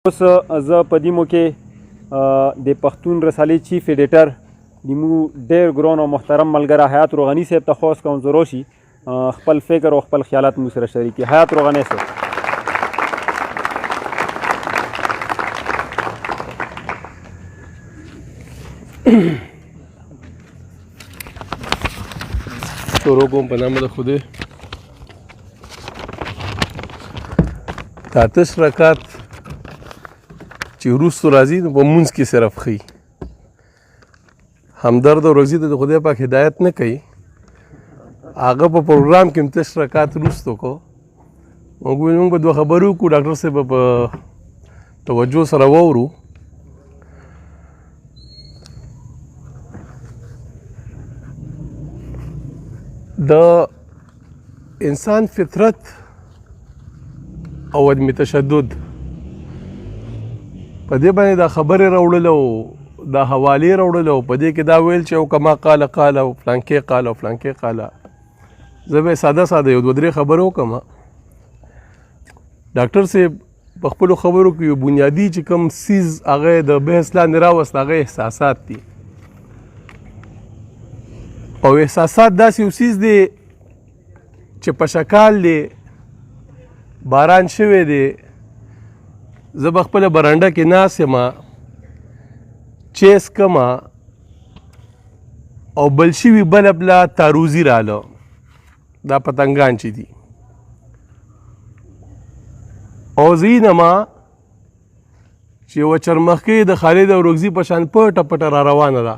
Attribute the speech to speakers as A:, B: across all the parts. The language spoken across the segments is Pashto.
A: اوس زه په دې موقع د پښتون رسالې چیف ایډیټر د مو ډېر ګران او محترم ملګری حیات روغانی صاحب ته خواست کوم چې راشي خپل فکر او خپل خیالات مو سره شریک کړي. حیات روغانی صاحب.
B: شروع کوم په نامه د خدای. تاتش رکات چې وروستو راځي نو په مونځ کې صرف ښیي. همدرد او رضی ته د خدای پاک هدایت نه کوي. هغه په پروګرام کې هم تش رکات وروستو کو. موږ ویل موږ به دوه خبرې وکړو، ډاکټر صاحب به په توجه سره واورو. د انسان فطرت او عدم تشدد په دې باندې دا خبرې راوړل او دا حوالې راوړل او په دې کې دا ویل چې او کما قال قال او فلانکې قال او فلانکې قال. زه به ساده ساده یو دوه درې خبرې وکړم. ډاکټر صاحب په خپلو خبرو کې یو بنیادي چې کوم څیز هغه د بحث لاندې راوست هغه احساسات دي، او احساسات داسې یو څیز دی چې په شکال دی، باران شوی دی، زه به خپله برنډه کې ناست یم، چیس کوم او بل شوي بلب لا تاروزي راله، دا پتنګان چې دي، او زه ما چې یوه چرمښکۍ د خالد او رکزي په شان پټه پټه را روانه ده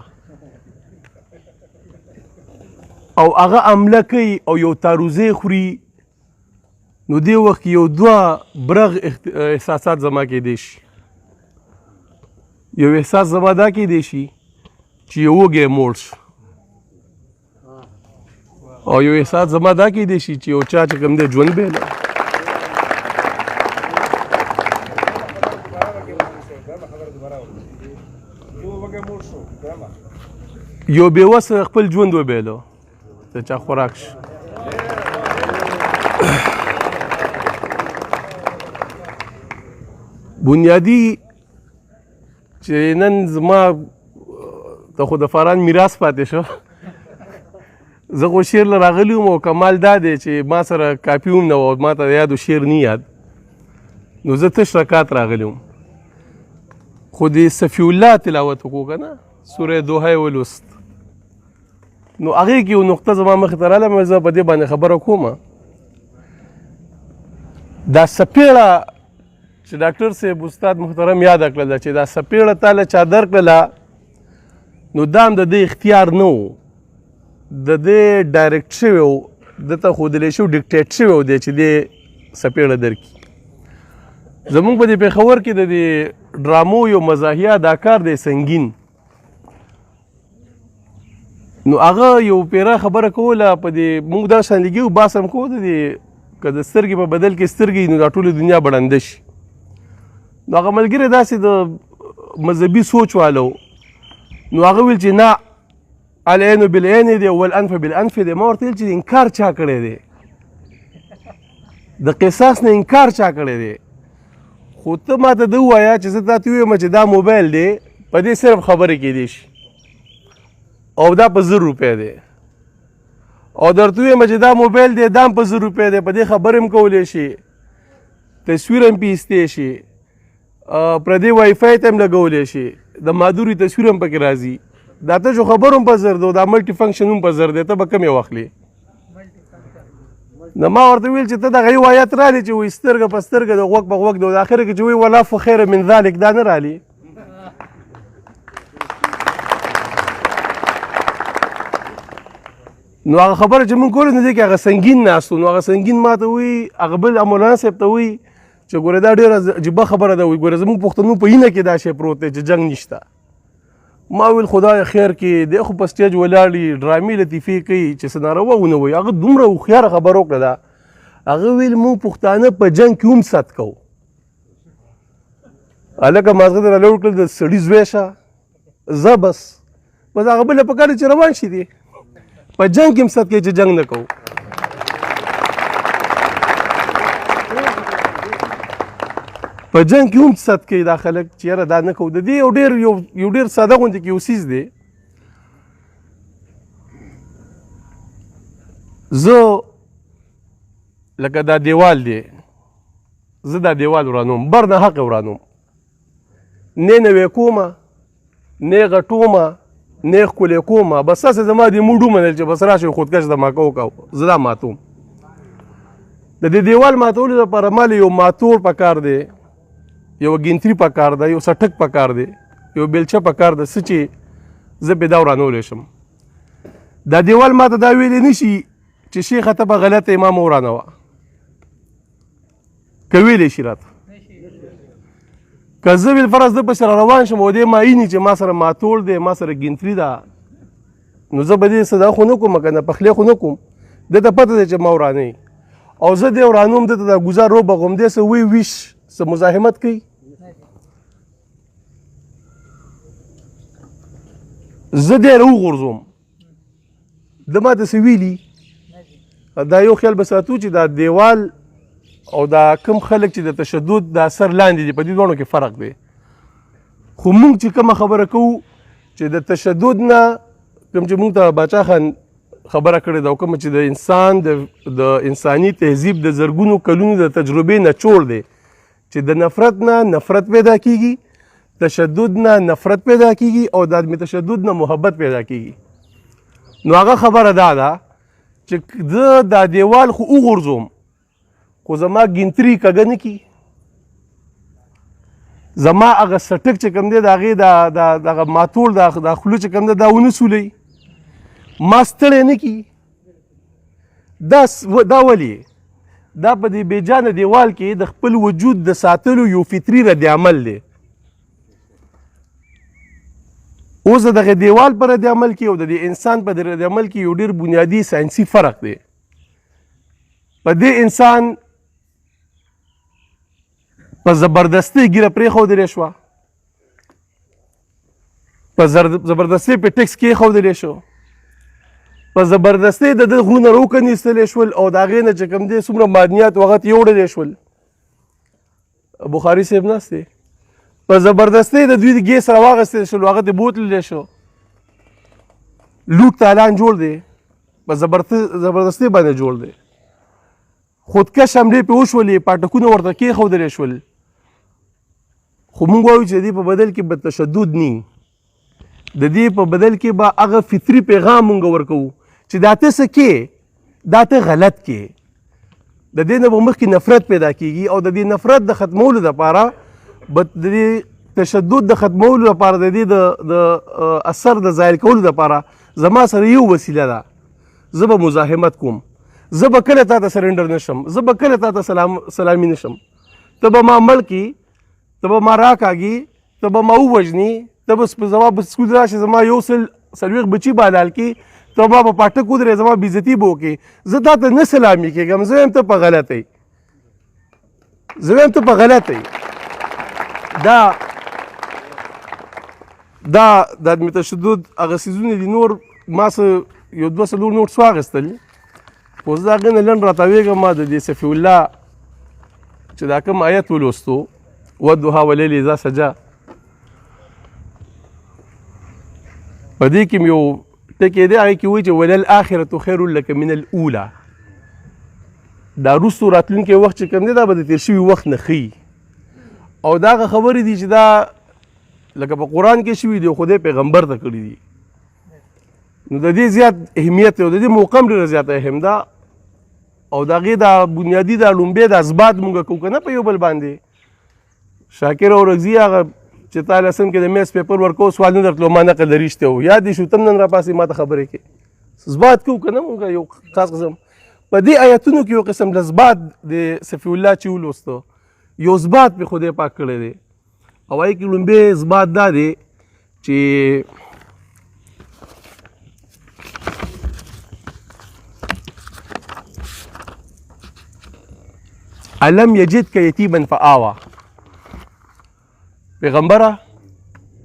B: او هغه عمله کوي او یو تاروزی خوري، نو دې وخت کې یو دوه برغ احساسات زما کېدی شي. یو احساس زما دا کېدی شي چې یو وږی موړ شو، او یو احساس زما دا کېدی شي چې یو چا چې کوم دی ژوند بېله. یو بې وسه خپل ژوند وبېلو، د چا خوراک شي. بنیادي چې نن زما ته خو د فاران میراث پاتې شو، زه خو شعر له راغلی وم او کمال دا دی چې ما سره کاپي هم نه وه او ما ته یادو شعر نه یاد، نو زه تش رکات راغلی وم. خو د صفي الله تلاوت وکړو که نه، سوره دوحه یې ولوست، نو هغې کې یو نقطه زما مخې ته راغله، مې زه په دې باندې خبره کوم. دا څپېړه چې ډاکټر صاحب استاد محترم یاده کړله چې دا څپېړه تا له چا درکړله، نو دا هم د دې اختیار نه و، د دې ډایرکټ شوی و، ده ته ښودلی شوی، ډیکټیټ شوی و دی چې دې څپېړه درکړي. زمونږ په دې پېښور کې د دې ډرامو یو مزاحیه اداکار دی سنګین، نو هغه یو پیره خبره کوله په دې موږ دا شان لګي او باس هم کوو، د دې که د سترګې په بدل کې سترګې نو دا ټوله دنیا به ړنده شي. نو هغه ملګری داسې د مذهبي سوچ والو، نو هغه ویل چې نه العین بالعین دی والانف بالانف دی. ما ورته ویل چې انکار چا کړی دی، د قصاص نه انکار چا کړی دی؟ خو ته ما ته ده ووایه چې زه تا ته ووایم چې دا موبایل دی، په دې صرف خبرې کېدی شي او دا په 1000 روپۍ دی، او درته ووایم چې دا موبایل دی دا هم په 1000 روپۍ دی، په دې خبرې هم کولی شي، تصویر هم پې ایستی شي، پر دې وای فای ته هم لګولی شي، د مادوري تصویر هم پکې راځي، دا ته چې خبر هم په 1000 دی او دا ملټي فنکشن هم په 1000 دی، ته به کوم یو اخلې؟ نو ما ورته وویل چې ته دغه یو آیت رالې چې وایي سترګه په سترګه د غوږ په غوږ دی، او د اخره کې چې وایي والعفو خیر من ذلک، دا نه رالې. نو هغه خبره چې مونږ کوله نو دې کې هغه سنګین ناست و، نو هغه سنګین ما ته وایي، هغه بل مولانا صاحب ته وایي چې ګوره دا ډېره عجیبه خبره ده، وایي ګوره زموږ پښتنو په اینه کې دا شی پروت دی چې جنګ نشته. ما ویل خدای خیر کې دی خو په سټیج ولاړ وي، ډرامې لطیفې کوي چې څه ناروا ونه وایي. هغه دومره هوښیاره خبره وکړه ده، هغه ویل موږ پښتانه په جنګ کې هم ست کوو. هلکه مازغه دې راله وکړل، د سړي زوی شه، ځه بس بس هغه بله په کار چې روان شي دی په جنګ کې هم ست کوي چې جنګ نه کوو. په جنګ کې هم ست کوي دا خلک چې یاره دا نه کوو. د دې یو ډېر یو ډېر ساده غوندې کې یو څیز دی. زه لکه دا دیوال دی، زه دا دیوال ورانوم، بر نه حق ورانوم، نه نوی کومه، نه غټومه، نه ښکلی کومه، بس هسې زما دې موډ ومنل چې بس راشئ خودکش دماکه وکړو، زه دا ماتوم. د دې دیوال ماتولو لپاره ما له یو ماتور پکار دی، یو ګینتري پکار ده، یو سټک پکار دی، یو بیلچه پکار ده، څه چې زه پرې دا ورانولی شم. دا دیوال ماته دا ویلی نه شي چې شیخه ته په غلطه یې، ما مه ورانوه. که ویلی شي راته، که زه بالفرض ده پسې را روان شم او دی ما ایني چې ما سره ماتوړ دی، ما سره ګینتري ده، نو زه به دې څه دا خو نه کوم که نه، پخلی خو نه کوم. ده ته پته ده چې ما ورانوي او زه دې ورانوم، ده ته دا ګوزار وبغوم، دی څه وی ویش څه مزاحمت کوي. زه دې راوغورځوم، ده ما ته څه ویلي؟ دا یو خیال به ساتو چې دا دیوال او دا کم خلک چې د تشدد د اثر لاندې دي، په دې دواړو کې فرق دی. خو موږ چې کومه خبره کوو چې د تشدد نه کوم چې موږ ته باچا خان خبره کړې ده، او کوم چې د انسان د انساني تهذیب د زرګونو کلونو د تجربې نچوړ دی، چې د نفرت نه نفرت پیدا کیږي، تشدد نه نفرت پیدا کیږي، او د عدم تشدد نه محبت پیدا کیږي. نو هغه خبره دا ده چې زه دا دیوال خو وغورځوم، خو زما ګینتري کږه نه کي، زما هغه سټک چې کوم دی د هغې دغه ماتوړ دا خوله چې کوم دی دا ونه سولوي، ما ستړی نه کي. دا ولې؟ دا په دې بېجانه دیوال کې د خپل وجود د ساتلو یو فطري رد عمل دی. اوس د دغه دیوال په رد عمل کې او د دې انسان په رد عمل کې یو ډېر بنیادي ساینسي فرق دی. په دې انسان په زبردستۍ ږیره پرېښودلی شوه، په زبردستۍ په ټیکس کېښودلی شو، په زبردستۍ د ده غرونه راوکنیستلی شول، او د هغې نه چې کوم دی څومره معدنیات و هغه ترې یوړلی شول. بخاري صاحب ناست دی، په زبردستۍ د دوی د ګیس راواغستل شول، هغه ترې بوتللی شو. لوټ تالان جوړ دی، په زبردستۍ باندې جوړ دی. خودکش حملې پرې وشولې، پاټکونه ورته کېښودلی شول. خو موږ وایو چې د دې په بدل کې به تشدد نی، د دې په بدل کې به هغه فطري پیغام موږ ورکوو چې دا ته څه کې، دا ته غلط کې. د دې نه به مخکې نفرت پیدا کیږي، او د دې نفرت د ختمولو دپاره به د دې تشدد د ختمولو دپاره، د دې د اثر د زایل کولو دپاره زما سره یو وسیله ده، زه به مزاحمت کوم، زه به کله تا ته سرنډر نه شم، زه به کله تا ته سلامي نه شم، ته به ما مړ کړي، ته به ما راکاږي، ته به ما ووژني، ته به زما په سکول راشي، زما یو سل څلوېښت بچي به حلال کړي، ته ما په پاټک ودرې، زما بېعزتي به وکړي، زه تا ته نه سلامي کېږم، زه وایم ته په غلطه یې، زه وایم ته په غلطه یې. دا د عدم تشدد هغه څیزونه دي. نور ما څه یو دوه څلور نوټس واخیستل، خو زه د هغې نه لنډ راتاوېږم. ما د دې صفي الله چې دا کوم آیت ولوستو، والضحی واللیل اذا سجا، په دې کې مې یو ټکی دی، هغې کې وایي چې وللآخرة خیر لک من الاولی. دا وروستو راتلونکی وخت چې کوم دی دا به د تېر شوي وخت نه ښيي، او دا هغه خبرې دي چې دا لکه په قرآن کې شوي دي او خدای پیغمبر ته کړي دي. نو د دې زیات اهمیت دی او د دې موقع هم ډېره زیاته اهم ده، او د هغې دا بنیادي دا لومبی دا اثبات مونږ کوو که نه په یو بل باندې. شاکر اورکزي هغه چې تا لسم کې د میس پیپر ورکو سوال نه درتلو، ما نقل درشته و، یاد دې شو تم نن راپاسې ما ته خبرې کې اثبات کوو که نه مونږ یو خاص قسم په دې آیتونو کې یو قسم لزبات د صفي الله چې ولوستو، یو اثبات پې خدای پاک کړی دی. او هغې کې لومبی اثبات دا دی چې الم یجدک یتیما فآوا. پیغمبره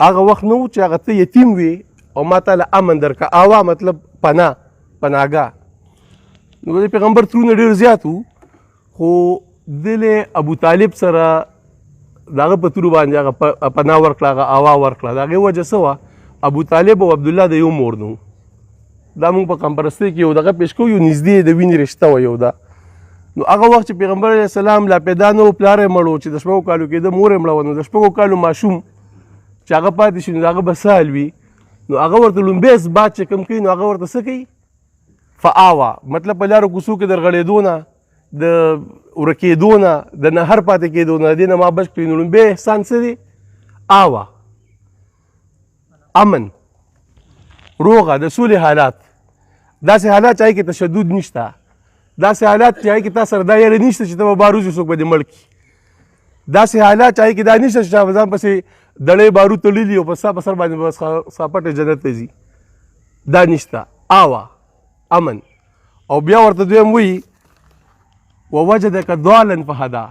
B: هغه وخت نه و چې هغه ته یتیم وي او ما ته له امن درکه. آوا مطلب پناه، پناهګاه. نو د پیغمبر ترونه ډېر زیات وو، خو ده له ابو طالب سره د هغه په تورو باندې هغه پناه ورکړه، هغه اوا ورکړه. د هغې وجه څه وه؟ ابو طالب او عبدالله د یو مور نه وو. دا موږ په قومپرستۍ کې یو دغه پیش کوو، یو نږدې د وینې رشته وه یو ده. نو هغه وخت چې پیغمبر علیه السلام لا پیدا نه و، پلار یې مړ و، چې د شپږو کالو کېده مور یې مړه وه. نو د شپږو کالو ماشوم چې هغه پاتې شي نو د هغه به څه حال وي؟ نو هغه ورته لومبی اثبات چې کوم کوي نو هغه ورته څه کوي؟ فآوا، مطلب په لارو کوڅو کې درغړېدو نه، د ورکېدو نه، د نهر پاتې کېدو نه، د دې نه ما بچ کړي. نو لومبی احسان څه دی؟ آوا، امن، روغه، د سولې حالات، داسې حالات چې هغې کې تشدد نشته، داسې حالات چې هغې کې تا سره دا یره نشته چې ته به بار وځې څوک به دې مړ کړي، داسې حالات چې هغې کې دا نشته چې چا به ځان پسې دړې بارو تړلي او په ستا په سر باندې به ساپټه جنت ته ځي، دا نشته. آوا، امن. او بیا ورته دویم وایي ووجدک ضالا فهدا.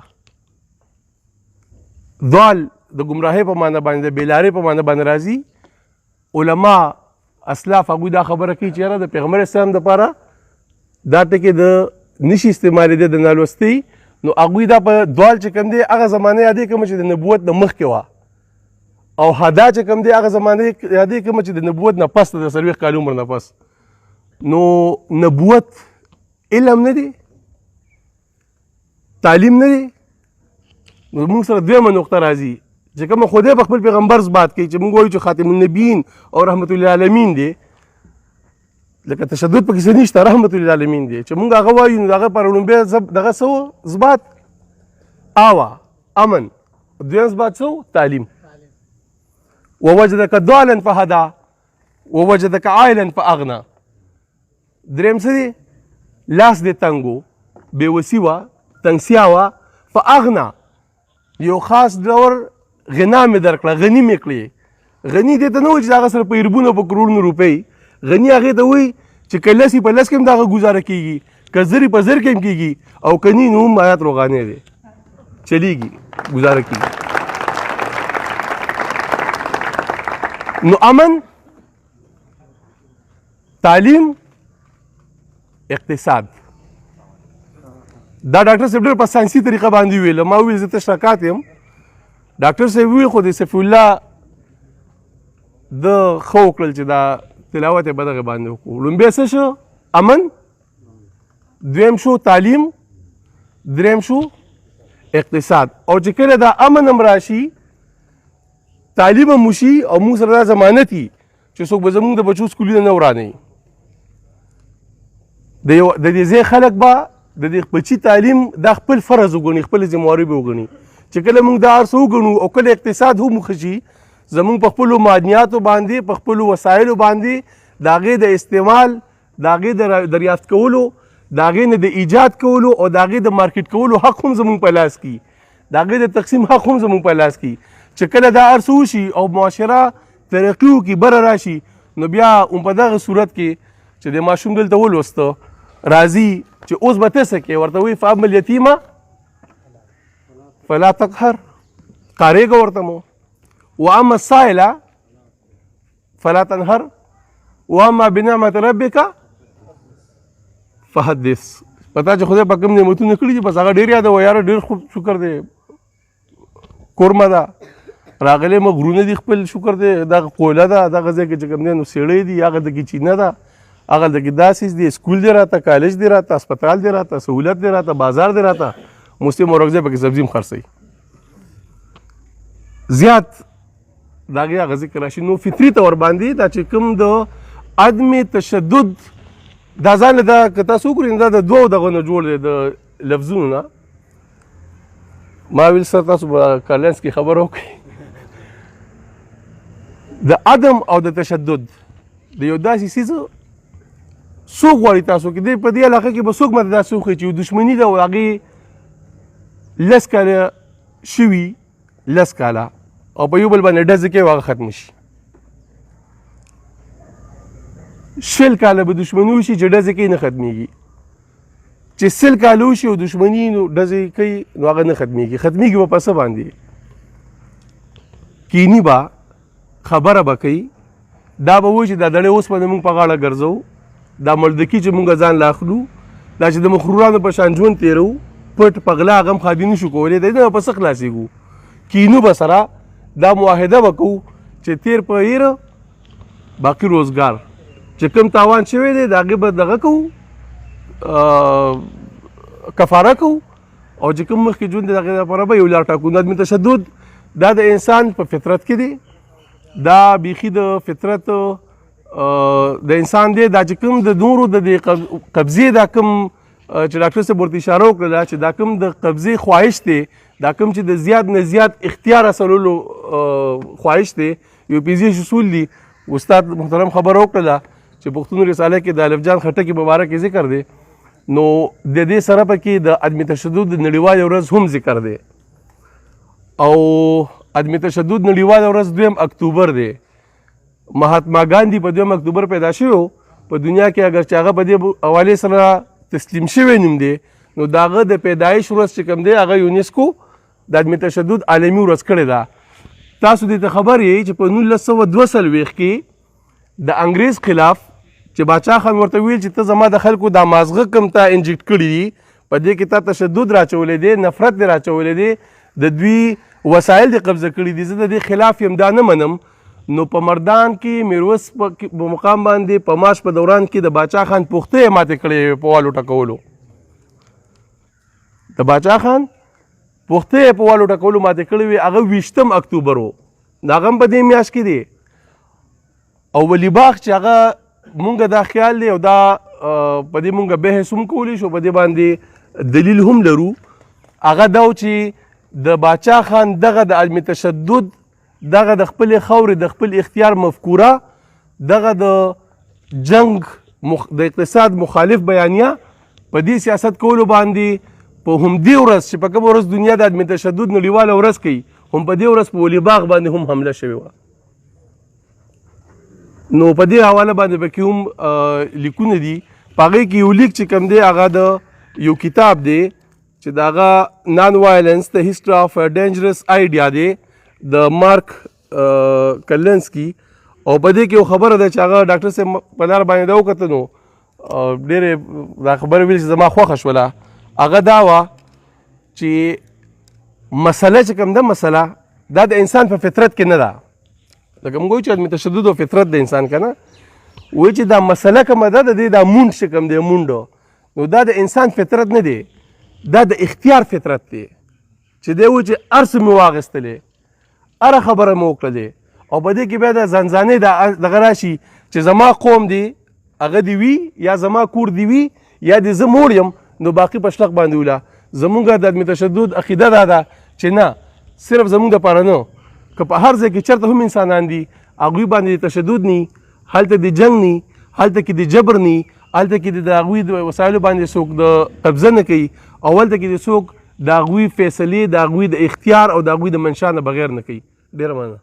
B: ضال د ګمراهۍ په معنی باندې، د بېلارۍ په معنی باندې راځي. علما اسلاف هغوی دا خبره کوي چې یاره د پیغمبر اسلام دپاره دا ټکی د نشي استعمالېدی د نالوستۍ. نو هغوی دا په دوال چې کوم دی هغه زمانه یادې کوم چې د نبوت نه مخکې وه، او هدا چې کوم دی هغه زمانه یادې کوم چې د نبوت نه پس ده، د 40 کالو عمر نه پس. نو نبوت علم نه دی، تعلیم نه دی. نو موږ سره دویمه نقطه راځي چې کومه خدای په خپل پیغمبر زبات کوي چې موږ وایو چې خاتم النبیین او رحمت للعالمین دی، لکه تشدد پکې څه نشته، رحمت للعالمین دی. چې موږ هغه وایو نو د هغه پر لومبی دغه څه و؟ زبات آوا، امن. دویم زبات څه و؟ تعلیم. ووجدک ضالا فهدا ووجدک عائلا فاغنا. دریم څه دی؟ لاس دې تنګ و، بېوسي وه، تنګسیا وه، فاغنا، یو خاص دور غنا مې درکړه، غني مې کړې. غني دې ته نه وایي چې هغه سره په اربونو په کروړونو روپۍ، غني هغې ته وایي چې که لسي په لس کې هم د هغه ګزاره کېږي، که زري په زر کې هم کېږي، او که نی نو هم حیات روغانې دی، چلیږي، ګزاره کېږي. نو امن، تعلیم، اقتصاد. دا ډاکټر صاحب ډېر په ساینسي طریقه باندې ویل. ما وویل زه تش رکات یم. ډاکټر صاحب وویل خو د صفي الله د ښه وکړل چې دا تلاوت یې په دغه باندې وکړو. لومبی څه شو؟ امن. دویم شو تعلیم، دریم شو اقتصاد. او چې کله دا امن هم راشي، تعلیم هم وشي، او موږ سره دا ضمانت وي چې څوک به زموږ د بچو سکولونه نه ورانوي، د دې ځای خلک به د دې بچي تعلیم دا خپل فرض وګڼي، خپل ذمهواري به وګڼي. چې کله موږ دا هر څه وګڼو او کله اقتصاد هم ښه شي، زموږ په خپلو معدنیاتو باندې، په خپلو وسایلو باندې د هغې د استعمال، د هغې د دریافت کولو، د هغې نه د ایجاد کولو او د هغې د مارکیټ کولو حق هم زموږ په لاس کې، د هغې د تقسیم حق هم زموږ په لاس کې. چې کله دا هر څه وشي او معاشره ترقي وکړي، بره راشي، نو بیا هم په دغه صورت کې چې د ماشوم دلته ولوسته راځي چې اوس به ته څه کوې، ورته وایي فاما الیتیمه فلا تقهر، قارېږه ورته مو، واما السائل فلا تنهر، واما بنعمت ربک فحدث. پتا چې خدای په کوم نعمتونه کړي دي بس هغه ډېر یادوه، یاره ډېر خوب شکر دی، کورمه ده راغلی مه، غرونه دي خپل شکر دی، دغه کوله ده، دغه ځای کې چې کوم دی نو سیړی دي، هغه دکې چینه ده، هغه دکې داسې دي، سکول دی راته، کالج دی راته، هسپتال دی راته، سهولت دی راته، بازار دی راته، مسلم اورکزی پکې سبزي هم خرڅوي. زیات د هغې هغه ذکر راشي. نو فطري طور باندې دا چې کوم د عدم تشدد دا ځان له دا که تاسو وګورئ نو دا د دوو دغو نه جوړ دی، د لفظونو نه. ما ویل سر تاسو به کالنس کې خبره وکړئ. د عدم او د تشدد د یو داسې څیز څوک غواړي تاسو کې دی په دې علاقه کې به څوک ماته داسې وښیي چې یو دښمني ده او هغې لس کاله شوي، لس کاله او په یو بل باندې ډزې کوي او هغه ختم شي. 20 کاله به دښمني وشي چې ډزې کوي نه ختمېږي، چې 100 کاله وشي او دښمني نو ډزې کوي نو هغه نه ختمېږي. ختمېږي به په څه باندې؟ کینی به، خبره به کوي، دا به وایي چې دا دړې اوسپنه موږ په غاړه ګرځوو، دا مړدکي چې موږ ځان له اخلو، دا چې د مخرورانو په شان ژوند تېروو، پټ په غلا غم ښادي نه شو کولی، د دې نه به په څه خلاصېږو؟ کینو به سره دا معاهده وکړو چې تیر په هیر باقي روزګار چې کوم تاوان شوی دی د هغې به دغه کوو، کفاره کوو، او چې کوم مخکې ژوند دی د هغې لپاره به یو لار ټاکو. نو عدم تشدد دا د انسان په فطرت کې دی، دا بیخي د فطرت د انسان دی. دا چې کوم د نورو د دې قبضې دا کوم چې ډاکټر صاحب ورته اشاره وکړله چې دا کوم د قبضې خواهش دی، دا کوم چې د زیات نه زیات اختیار حاصلولو خواهش دی، یو پیزیش اصول دي. استاد محترم خبره وکړله چې پښتون رساله کې د الف جان خټکي مبارک ذکر دی، نو د دې سره پکې د عدم تشدد نړیوالې ورځ هم ذکر دی، او عدم تشدد نړیواله ورځ 2 اکتوبر دی. مهاتما ګاندي په 2 اکتوبر پیدا شوی په دنیا کې، اگر چې هغه په دې حوالې سره تسلیم شوی نوم دی، نو د هغه د پیدایش ورځ چې کوم دی هغه یونسکو د عدم تشدد عالمي ورځ کړې ده. تاسو دې ته خبر یئ چې په 1942 کې د انګریز خلاف چې باچا خان ورته ویل چې ته زما د خلکو دا مازغه کوم تا انجکټ کړي دي، په دې کې تا تشدد راچولی دی، نفرت دې راچولی دی، د دوی وسایل دې قبضه کړي دي، زه د دې خلاف یم، دا نه منم. نو په مردان کې میرویس په مقام باندې په ماش په دوران کې د باچا خان پوښتې یې ماتې کړې وې په والو ټکولو، د باچا خان پوښتې یې په والو ټکولو ماتې کړې وې. هغه 20 اکتوبر و، هغه هم په دې میاشت کې دی. او ولي باغ چې هغه مونږ دا خیال دی او دا په دې مونږ بحث هم کولی شو، په دې باندې دلیل هم لرو، هغه دا و چې د باچا خان دغه د عدم تشدد، دغه د خپلې خاورې د خپل اختیار مفکوره، دغه د جنگ د اقتصاد مخالف بیانیه په دې سیاست کولو باندې په همدې ورځ چې په کومه ورځ دنیا د عدم تشدد نړیواله ورځ کوي، هم په دې ورځ په ولي باغ باندې هم حمله شوې وه. نو په دې حواله باندې پکې هم لیکونه دي. په هغې کې یو لیک چې کوم دی هغه د یو کتاب دی چې د هغه نان وایلنس د هسټري آف ډینجرس آیډیا دی د مارک کلنسکي. او په دې کې یو خبره ده چې هغه ډاکټر صاحب په لار باندې دا وکتل، نو ډېرې دا خبره ویل چې زما خوښه شوله. هغه دا وه چې مسله چې کوم ده، مسله دا د انسان په فطرت کې نه ده، لکه موږ وایو چې عدم تشدد او فطرت د انسان که نه، وایي چې دا مسله کومه ده د دې دا مونډ چې کوم دی مونډ، نو دا د انسان فطرت نه دی، دا د اختیار فطرت دی چې دی وایي چې هر څه مې واخیستلې، هره خبره مې وکړلې، او په دې کې بیا د ځانځانۍ دغه راشي چې زما قوم دی هغه دی وي یا زما کور دی وي یا دې زه موړ یم، نو باقي په شلق باندې وله. زمونږ د عدم تشدد عقیده دا ده چې نه صرف زمونږ دپاره نه، که په هر ځای کې چېرته هم انسانان دي هغوی باندې تشدد نی، هلته د جنګ نی، هلته کې د جبر نی، هلته کې د هغوی د وسایلو باندې څوک د قبضه نه کوي، او هلته کې د څوک د هغوی فیصلې د هغوی د اختیار او د هغوی د منشا نه بغیر نه کوي. ډېره مننه.